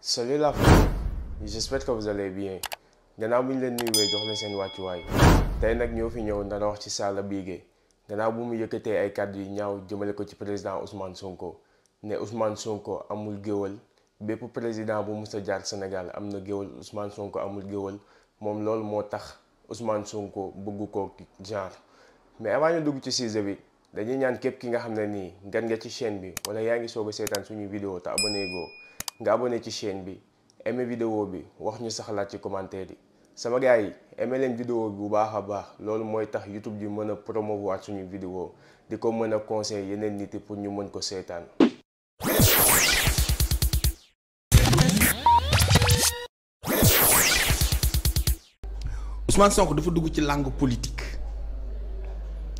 Salut la famille, j'espère que vous allez bien. Gannaaw bu ñu leen nuyuwee jox la seen wàccuwaay tey nag ñoo fi ñëw dana wax ci Sala Bigué gannaaw bu mu yëkkatee ay kàddu yu ñaaw jëmale ko ci président Ousmane Sonko ne Ousmane Sonko amul géwal bépp président bu mus a jaar Sénégal am na géwal Ousmane Sonko amul géwal moom loolu moo tax Ousmane Sonko bëgg ko genre. Mais avant ñu dugg ci sujet bi dañuy ñaan képp ki nga xam ne nii gan nga ci chaîne bi wala yaa ngi soog a seetaan suñu vidéo te abonné goo nga abonné ci chaîne bi aimé vidéo bi wax ñu sa xalaat ci commentaire yi sama gars yi aimé leen vidéo bi bu baax a baax loolu mooy tax YouTube di mën a promouvoir suñu vidéo di ko mën a conseil yeneen nit yi pour ñu mën ko seetaan. Ousmane Sonko dafa dugg ci langue politique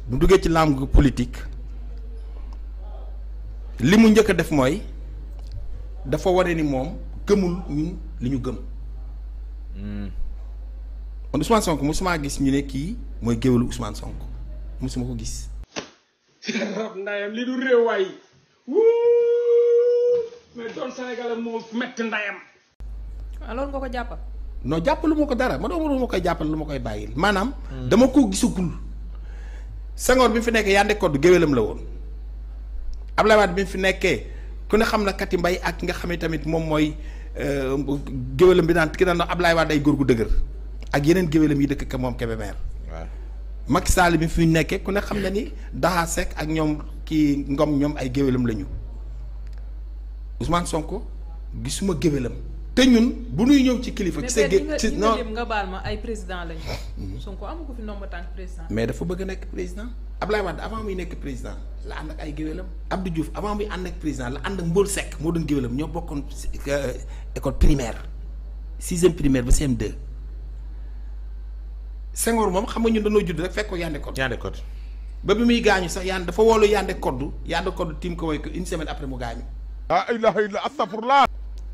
bu duggee ci langue politique li mu njëkk a def mooy dafa wane ni moom gëmul ñun li ñu gëm. man Ousmane Sonko mosuma gis ñu ne kii mooy géwélu Ousmane Sonko mosuma ko gis. ndayam li du réew waay mais doon Sénégal moo metti ndayam. alors nga ko jàppal. non jàppalu ma ko dara ma doon ma koy jàppal lu ma koy bàyyil maanaam. dama ko gisagul. Senghor bi mu fi nekkee Yandé Codou géwélam la woon Abdoulaye Wade bi mu fi nekkee ku ne xam na Kati Mbaye ak ki nga xam ne tamit moom mooy géwélam bi daan ki daan Abdoulaye Wade ay góor gu dëgër ak yeneen géwélam yi dëkk ka moom Kébémer. waaw Macky Sall bi fi nekkee ku ne xam na ni Daha Seck ak ñoom kii Ngom ñoom ay géwélam lañu Ousmane Sonko gisuma géwélam. te ñun bu ñuy ñëw ci kilifa. ci non nga baal ma ay président lañu. Sonko amu ko fi nomba tànk président. mais dafa bëgg a nekk président Abdoulaye Wade avant muy nekk président la ànd ak ay géwélam. Abdou Diouf avant muy ànd ak président la ànd ak Mbol Seck moo doon géwélam ñoo bokkoon école primaire 6e primaire ba CM2. Senghor moom xam nga ñun dañoo judd rek fekk ko Yandé Codou. Yandé Codou ba bi muy gaañu sax dafa woolu Yandé Codou tiim ko woy ko une semaine après mu gaañu. ah ilaha illa astaghfirullah.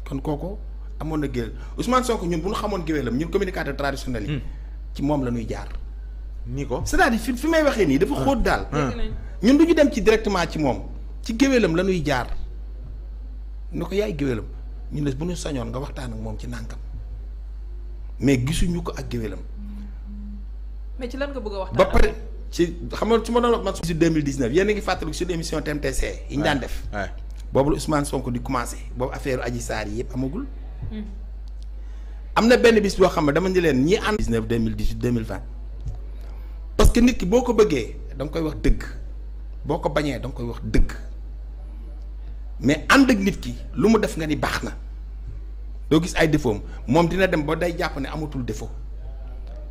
kon kooku. amoon na géwél Ousmane Sonko ñun bu ñu xamoon géwélam ñun communicateur traditionnel yi. ci moom la ñuy jaar. ni ko c'est-à-dire fi may waxee nii dafa xóot daal. ñun du ñu dem ci directement ci moom ci géwélam la ñuy jaar. ni ko yaay géwélam ñu ne bu ñu sañoon nga waxtaan ak moom ci nànkam mais gisuñu ko ak géwélam. mais ci lan nga bëgg a waxtaan ba pare ci xam nga su ma doon wax man. si 2019 yéen a ngi fàttaliku sur émission TMTC yi ñu daan def. boobu la Ousmane Sonko di commencé boobu affaire Adji Sarr yi yëpp amagul. am na benn bis boo xam ne dama ni leen ñi ànd 19 2018 2020 parce que nit ki boo ko bëggee da nga koy wax dëgg boo ko bañee da nga koy wax dëgg mais ànd ak nit ki lu mu def nga ni baax na doo gis ay défaut moom dina dem ba day jàpp ne amatul défaut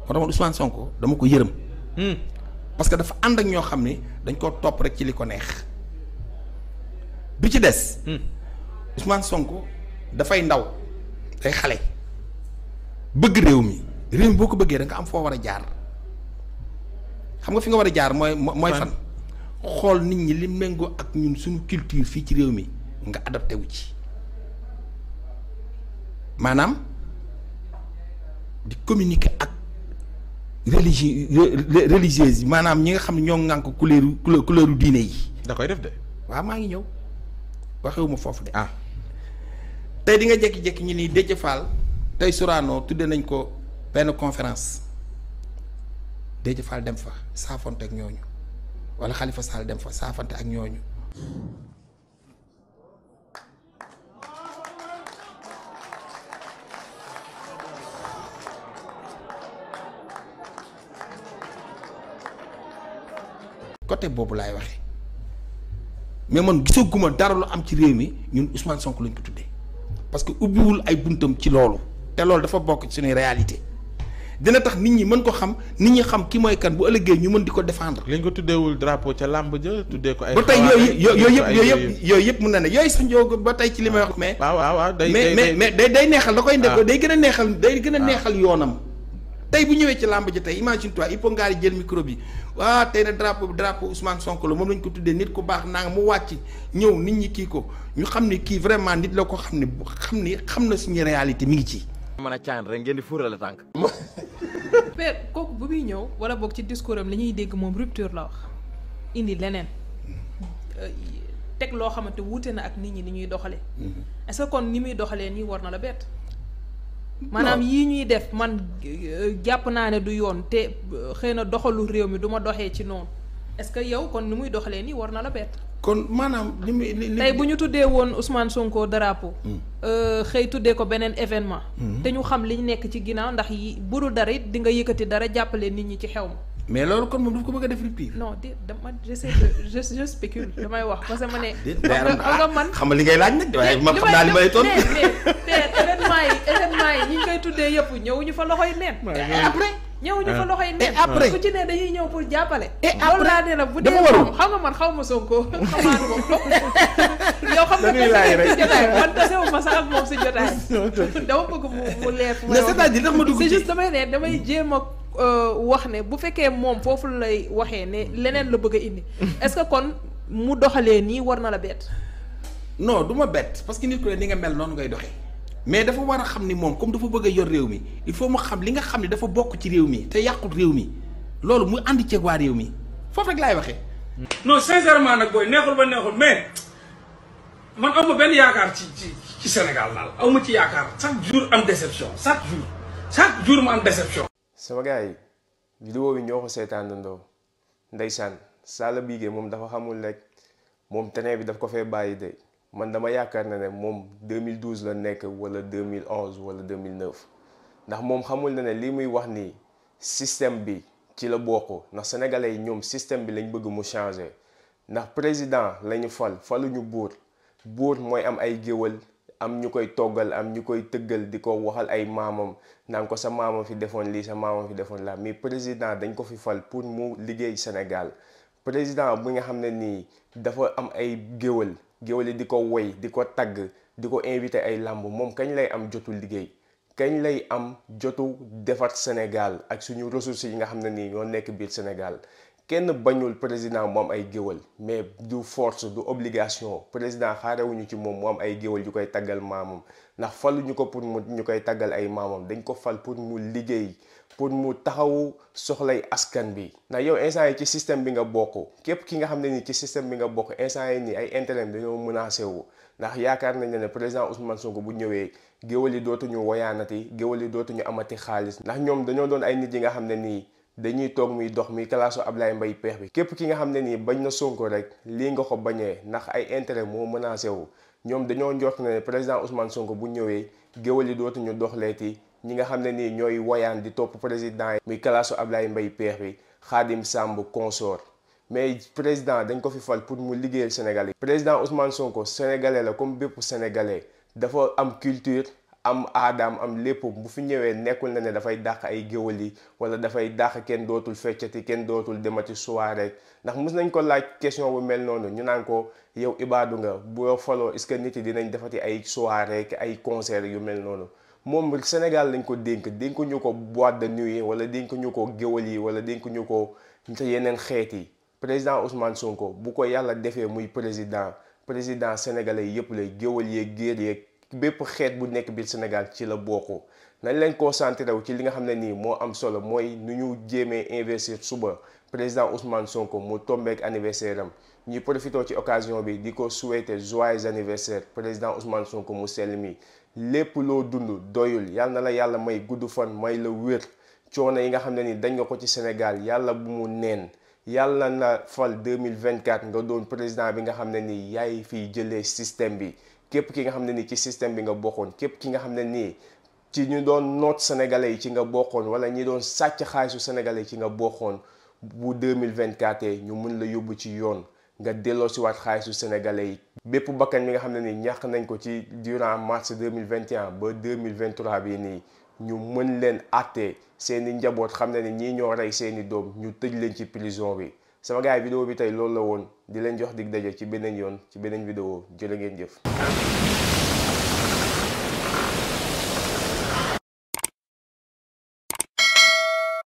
moo tax Ousmane Sonko dama ko yërëm. parce que dafa ànd ak ñoo xam ne dañ koo topp rek ci li ko neex bi ci des. Ousmane Sonko dafay ndaw. day xale bëgg réew mi boo ko bëggee da nga am foo war a jaar xam nga fi nga war a jaar mooy fan xool nit ñi li méngoo ak ñun suñu culture fii ci réew mi nga adapté wu ci maanaam di communiquer ak religieuse yi maanaam ñi nga xam ne ñoo ŋànk couleuru diine yi. da koy def de. waaw maa ngi ñëw waxewuma foofu de. tey di nga jékki-jékki ñu ni Déthié Fall tey Sorano tudde nañ ko benn conférence Déthié Fall dem fa saafante ak ñooñu wala Khalifa Sall dem fa saafante ak ñooñu. côté boobu laay waxee mais man gisaguma dara lu am ci réew mi ñun Ousmane Sonko lañ ko tuddee. parce que ubbiwul ay buntam ci loolu te loolu dafa bokk ci suñuy réalité dina tax nit ñi mën ko xam nit ñi xam ki mooy kan bu ëllëgee ñu mën di ko défendre. li nga ko tuddeewul drapeau ca làmb ja tuddee ko ay. ba tey yooyu yëpp mën na ne yooyu sax njóog ba tey ci li may wax. mais waaw day neexal da koy ndef day gën a neexal day gën a neexal yoonam. tey bu ñëwee ci làmb ja tey imagine toi il faut ngaa jël micro bi waa tey na drapeau Ousmane Sonko la moom lañ ko tuddee nit ku baax naa nga mu wàcc ñëw nit ñi kii ko ñu xam ne kii vraiment nit la ko xam ne xam na suñu réalité mi ngi ci. mën a caan rek ngeen di fuurale tànk. père kooku bu muy ñëw wala boog ci discours am li ñuy dégg moom rupture la wax indi leneen teg loo xamante wuute na ak nit ñi ni ñuy doxalee. est-ce que kon ni muy doxalee nii war na la bett. maanaam yii ñuy def man jàpp naa ne du yoon te xëy na doxalu réew mi du ma doxee ci noonu est-ce que yow kon ni muy doxalee nii war na la bett. kon maanaam li muy tey bu ñu tuddee woon Ousmane Sonko drapeau. xëy tuddee ko beneen événement. te ñu xam li ñu nekk ci ginnaaw ndax yi budul dara it di nga yëkkati dara jàppale nit ñi ci xew ma. mais loolu kon moom daf ko bëgg a def rupture. non di dama j'essaie de je spécule damay wax parce que ma ne. xam nga man xam nga li ngay laaj nag waaye ma xam naa li may tontu. mais événement yi ñi ngi koy tuddee yëpp ñëwuñu fa loxoy neen. après ñëwuñu fa loxoy neen. après ku ci ne dañuy ñëw pour jàppale. après laa ne la bu dee moom xam nga man xaw ma Sonko xamaanu ko. yow xam nga si jotaay man tasewu ma sax ak moom si jotaay. dama bëgg mu leer. mais c'est-à-dire ndax ma dugg c'est juste damay jéem a wax ne bu fekkee moom foofu lay waxee ne leneen la bëgg a indi. est-ce que kon mu doxalee nii war na la bett. non du ma bett parce que nit ku ne ni nga mel noonu ngay doxee. mais dafa war a xam ni moom comme dafa bëgg a yor réew mi il faut mu xam li nga xam ne dafa bokk ci réew mi te yàqut réew mi loolu mu àndi ceeg waa réew mi foofu rek laay waxee. non sincèrement nag booy neexul ba neexul mais man aw ma benn yaakaar ci Sénégal daal aw ma ci yaakaar chaque jour am déception chaque jour mu am déception. sama gars yi vidéo bi ñoo ko seetaanandoo ndeysaan Sala Bigué moom dafa xamul rek moom train bi daf ko fee bàyyi de man dama yaakaar ne moom 2012 la nekk wala 2011 wala 2009 ndax moom xamul na ne lii muy wax nii système bi ci la bokk ndax sénégalais yi ñoom système bi lañ bëgg mu changer ndax président lañu faluñu buur mooy am ay géwal am ñu koy toggal am ñu koy tëggal di ko waxal ay maamam naan ko sa maamam fi defoon lii sa maamam fi defoon laa mais président dañ ko fi fal pour mu liggéey Sénégal président bi nga xam ne nii dafa am ay géwal yi di ko woy di ko tagg di ko invité ay làmb moom kañ lay am jotu liggéey kañ lay am jotu defar Sénégal ak suñu ressources yi nga xam ne nii ñoo nekk biir Sénégal kenn bañul président mu am ay géwal mais du force du obligation président xaarewuñu ci moom mu am ay géwal yu koy taggal maamam ndax faluñu ko pour mu ñu koy taggal ay maamam dañ ko fal pour mu liggéey pour mu taxawu soxlay askan bi ndax yow instant yi ci système bi nga bokk képp ki nga xam ne nii ci système bi nga bokk instant yi nii ay intérêt dañoo menacé wu ndax yaakaar nañ ne président Ousmane Sonko bu ñëwee géwal yi dootuñu woyaanati géwal yi dootuñu amati xaalis ndax ñoom dañoo doon ay nit yi nga xam ne nii dañuy toog muy dox muy kalaasu Ablaye Mbaye peex bi képp ki nga xam ne nii bañ na Sonko rek lii nga ko bañee ndax ay intérêt moo menacé wu ñoom dañoo njort ne président Ousmane Sonko bu ñëwee géwal yi dootuñu doxleeti ñi nga xam ne nii ñooy woyaan di topp président yi muy kalaasu Ablaye Mbaye peex bi Khadim Samb consort mais président dañ ko fi fal pour mu liggéeyal Sénégalais président Ousmane Sonko sénégalais la comme bépp sénégalais dafa am culture am aadaam am lépp bu fi ñëwee nekkul na ne dafay dàq ay géwal yi wala dafay dàq kenn dootul feccati kenn dootul demati soirée ndax mës nañ ko laaj question bu mel noonu ñu naan ko yow ibaadu nga boo faloo est-ce que nit yi dinañ defati ay soirée ay concert yu mel noonu moom Sénégal lañ ko dénkuñu ko boîte de nuit wala dénkuñu ko géwal yi wala dénkuñu ko yeneen xeet yi président Ousmane Sonko bu ko yàlla defee muy président sénégalais yëpp lay géwal yeeg géer yeeg bépp xeet bu nekk biir Sénégal ci la bokk nañ leen concentré wu ci li nga xam ne nii moo am solo mooy nu ñu jéemee investir suba président Ousmane Sonko mu tombeek anniversaire am ñuy profité ci occasion bi di ko souhaiter joyeux anniversaire président Ousmane Sonko mu sell mi lépp loo dund doyul yàlla na la yàlla may gudd fan may la wér coono yi nga xam ne ni dañ nga ko ci Sénégal yàlla bu mu neen yàlla na fal 2024 nga doon président bi nga xam ne nii yaay fiy jëlee système bi képp ki nga xam ne nii ci système bi nga bokkoon képp ki nga xam ne nii ci ñu doon noot sénégalais yi ci nga bokkoon wala ñi doon sàcc xaalisu sénégalais yi ci nga bokkoon bu 2024 ñu mun la yóbbu ci yoon nga delloo si waat xaalisu sénégalais yi bépp bakkan mi nga xam ne nii ñàkk nañ ko ci durant mars 2021 ba 2023 bii nii ñu mën leen àtte seeni njaboot xam ne ni ñii ñoo rey seeni doom ñu tëj leen ci prison bi sama gars yi vidéo bi tey loolu la woon di leen jox dig daje ci beneen yoon ci beneen vidéo jërë ngeen jëf